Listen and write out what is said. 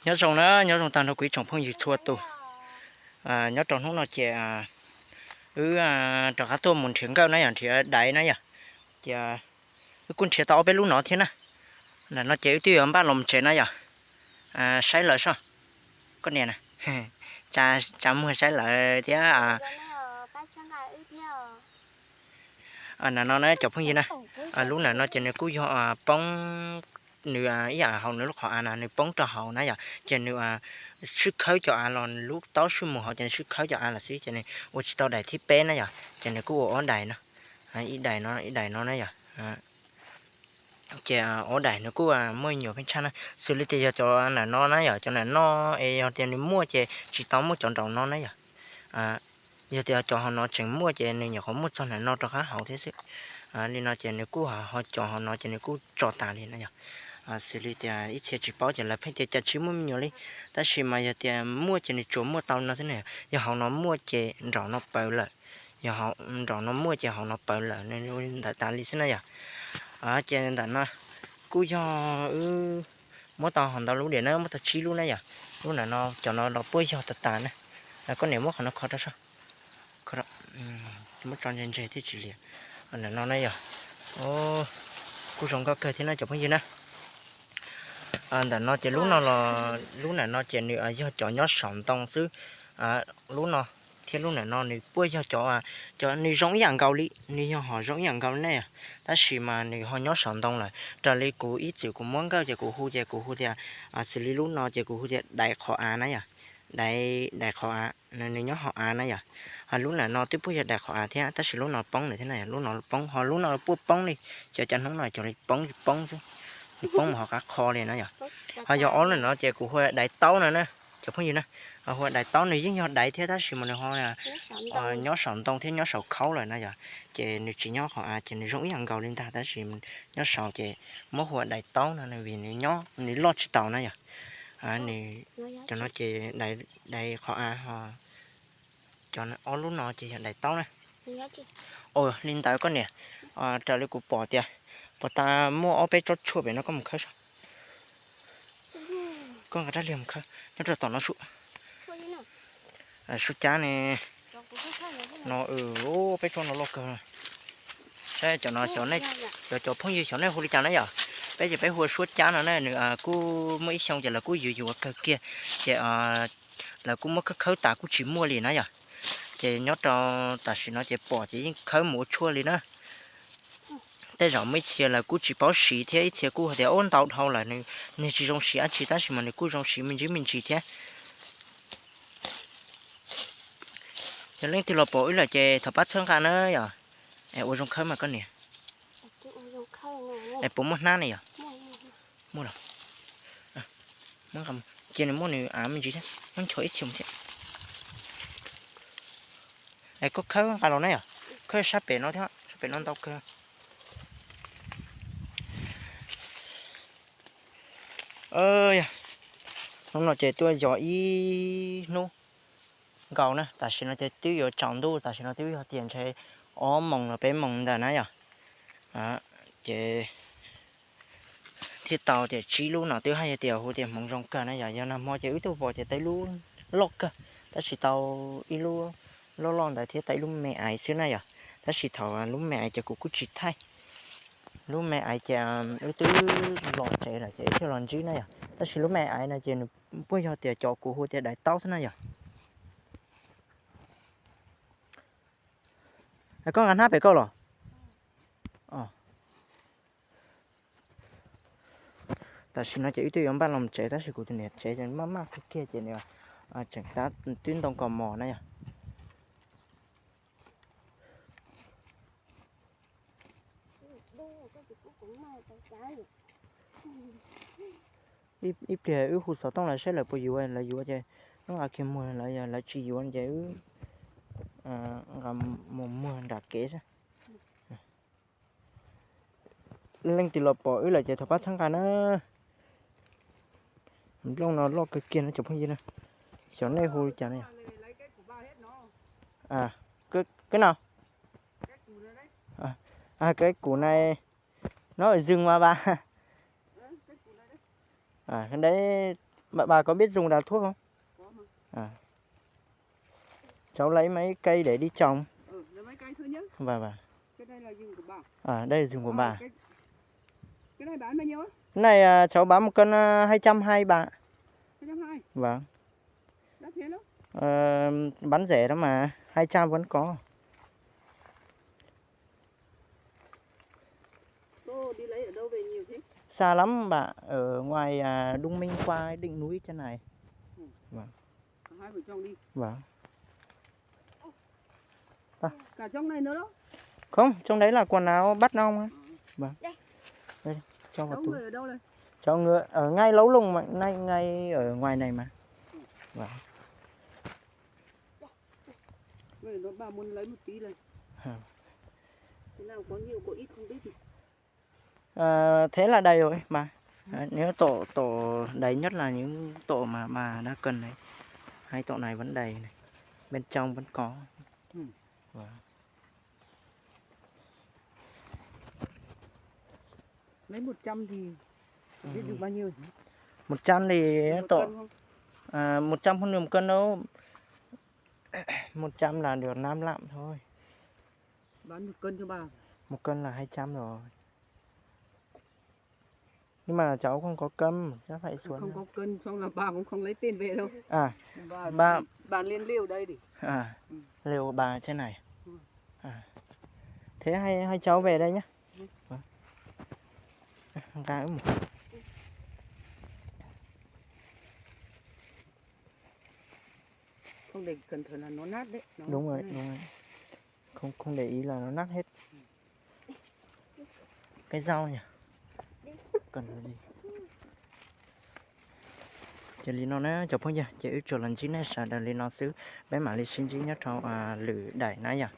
Nyob zoo na, nyob zoo tag nrho kuv ib tsoom phooj ywg txhua tus. Nyob rau hnub no ces wb rov qab tuaj mus nrhiav nkawj na yom, nrhiav daiv na yom. Ces wb kuj nrhiav tau ob peb lub no thiab na. Ntawm no ces wb twb yuav npaj los tsev na yom. Saib lawv soj, koj niam na, tsa muag saib lawv thiab. Ntawm no na cov phooj ywg na, lub ntawm no ces nws kuj yog poob, nws ib yam hauv nws lub qhov av na nws poob rau hauv na yom, ces nws sib khawb cov av los, lub taub sib mus hauv ces nws sib khawb cov av los xwb ces nws ua tsis tau daim thib peb na yom, ces nws kuj ua ob daim no, ib daim no ib daim no na yom. Ces ob daim nws kuj muaj nyuam pheej tshaj na, xws li tias yog cov ntawm no na yom, cov ntawm no es yog tias nws muaj ces tsis tau muaj cov nraum no na yom. Yog tias cov hauv no tseem muaj ces nws nyuam qhuav muaj txog ntawm no rov qab hauv thiab xwb. Li no ces nws kuj ho cov hauv no ces nws kuj tso tas li na yom. Xws li tias ib txhia tsis paub ces lawv pheej tias cas tsis muaj me nyuam li, tab sis mas yog tias muaj ces nws tsuas muaj tau no xwb na. Yog hauv no muaj ces nraum no pawv lawm, yog nraum no muaj ces hauv no pawv lawm, nws ntawd tas li xwb na yom. Ces ntawm no kuj yog wb muab tau ho ntau lub diam na, muab tau tsib lub na yom. Lub ntawm no cov no los puab yog tas tas na. Koj niam muab qhov no kho rau soj. Muab tso ntse ntse thiaj tsis liam. Ntawm no na yom. Kuj zoo nkauj kawg thiab no cov phooj ywg na. Ntawm no ces lub no los, lub ntawm no ces nws yog cov nyob saum ntoo xwb. Lub no thiab lub ntawm no nws puab yog cov, cov nws zoo ib yam nkaus li, nws yog ho zoo ib yam nkaus li ne. Tab sis mas nws ho nyob saum ntoo lawm. Raws li kuv ib txwm kuv muab nkawj ces kuv hu ces kuv hu tias, xws li lub no ces kuv hu tias daiv qhov av na yom. Daiv, daiv qhov av, nws nyob hauv av na yom. Ho lub ntawm no twb puab yog daiv qhov av thiab tab sis lub no poob lawm thiab na, lub no poob, ho lub no puab poob li, cov cov hnub no cov li poob poob xwb, poob mus hauv qab qho li na yom. Ho yog ob lub no ces kuv hu daiv taub no na, cov phooj ywg na. Hu daiv taub nws yeej yog daiv thiab tab sis mas nws ho nyob saum ntoo thiab nyob saum khaub lawm na yom. Ces nws tsis nyob qhov av ces nws zoo ib yam nkaus li ntag tab sis nyob saum ces muab hu daiv taub no vim nws nyob nws loj tsis taus na yom. Cov no ces daiv qhov av ho cov ob lub no ces yog daiv taub na. Li ntawd koj niam, raws li kuv pom tias puas tas muaj ob peb tsob tshuaj pem no koj mus khawb soj. Koj nqa rab liag mus khawb nyob rau tom no sua. Sua cab ne. No, peb tsob no loj kawg. Saib cov no, cov cov phooj ywg xyov nej hu li cas na yom. Peb ces peb hu ua suab cab no na, nws kuj muaj ib xyoo ces lawv kuj yuav yuav kawg kiag, ces lawv kuj muab khawb khawb tas kuj tsis muaj li na yom. Ces nyob rau tam sim no ces pom ces yeej khawb mus ua tshuaj li na. Tej zaum muaj ib txhia lawv kuj tsis paub siv thiab ib txhia kuj hais tias ub ntau dhau lawm nws tsis zoo siv dab tsi tab sis mas nws kuj zoo siv me ntsis me ntsis thiab. Yog leej twg los pom wb lawm ces thov pab txhawb nqa na yom. Es ua zoo khawb mas koj niam. Es puas muaj hnab ne yom? Muaj los. Cia nws muab nws av me ntsis thiab, muab nchos ib txhia mus thiab. Es koj khawb nqa los na yom, khawb sab pem no thiab, sab pem no ntau kawg. Yog, hnub no ces tuaj yos ib hnub nkaus na, tam sim no ces twb yuav tsaus ntuj, tam sim no twb yog tiam ntshe ob moos los peb moos ntawm na yom. Ces thiaj tau tias tsib lub no twb hais tias hu tias hmoov zoo kawg na yom. Yog nag hmo ces wb tuaj pom ces tau ib lub loj kawg, tab sis tau ib lub loj loj ntawd thiab tau ib lub me aiv xwb na yom. Tab sis thaum lub me aiv ces kuv kuj tsis thaij. Lub me aiv ces wb twb los tsev lawm ces wb thiaj los ntsib na yom. Tab sis lub me aiv no ces nws puas yog tias cov kuv hu tias daiv taub xwb na yom. Koj nqa hnab pem koj los? Tam sim no ces wb twb yuav npaj los tsev tab sis kuv tus niam tsev maj maj kawg kiag ces nws tseem tab twb ntoo kos mos na yom. Ib pliag wb hu xov tooj lawv saib lawv puas yuav, lawv yuav ces wb nqa kiag muag, lawv tsis yuav ces wb nqa mus muag nram kev xwb. Leej twg los pom wb lawm ces thov pab txhawb nqa na. Nplooj no loj kawg kiag no cov phooj ywg na. Xyov nej hu li cas na yom. Cái nào? À, cái củ này nó ở rừng mà bà. Cái đấy Bà, bà có biết dùng đào thuốc không? À. Cháu lấy mấy cây để đi trồng. Vâng, vâng. À, đây là dùng của bà. Cái này à, cháu bán một cân à, hai trăm hai bà. Vâng. Ờ, bán rẻ lắm mà, hai trăm vẫn có. Xa lắm bà, ở ngoài à, Đông Minh qua Định Núi trên này. Vâng. Vâng. Không, trong đấy là quần áo bắt ong. Vâng. Đây, cho vào túi. Cháu ngựa ở ngay lấu lùng mà, ngay, ngay ở ngoài này mà. Vâng. Hả? Thế là đầy rồi mà. Nếu tổ, tổ đầy nhất là những tổ mà bà đã cần đấy. Hai tổ này vẫn đầy này. Bên trong vẫn có. Vâng. Lấy một trăm thì biết được bao nhiêu hả? Một trăm thì tổ, à, một trăm không được một cân đâu. Một trăm là được năm lạng thôi. Bán một cân cho bà. Một cân là hai trăm rồi. Nhưng mà cháu không có cân, chắc phải xuống. Không có cân, xong là bà cũng không lấy tiền về đâu. À, bà, bà, bà lên lều đây đi. À, ừ. Lều bà trên này. Ừ. À. Thế hai, hai cháu về đây nhé. Không để cẩn thận là nó nát đấy. Nó đúng rồi, đúng rồi. Không, không để ý là nó nát hết. Cái dao nhỉ? Cần cái gì? Ces li no na cov phooj ywg, ces wb tsuas los ntsib nej sawv daws li no xwb, peb mam li sib ntsib nyob rau lwm daim na yom.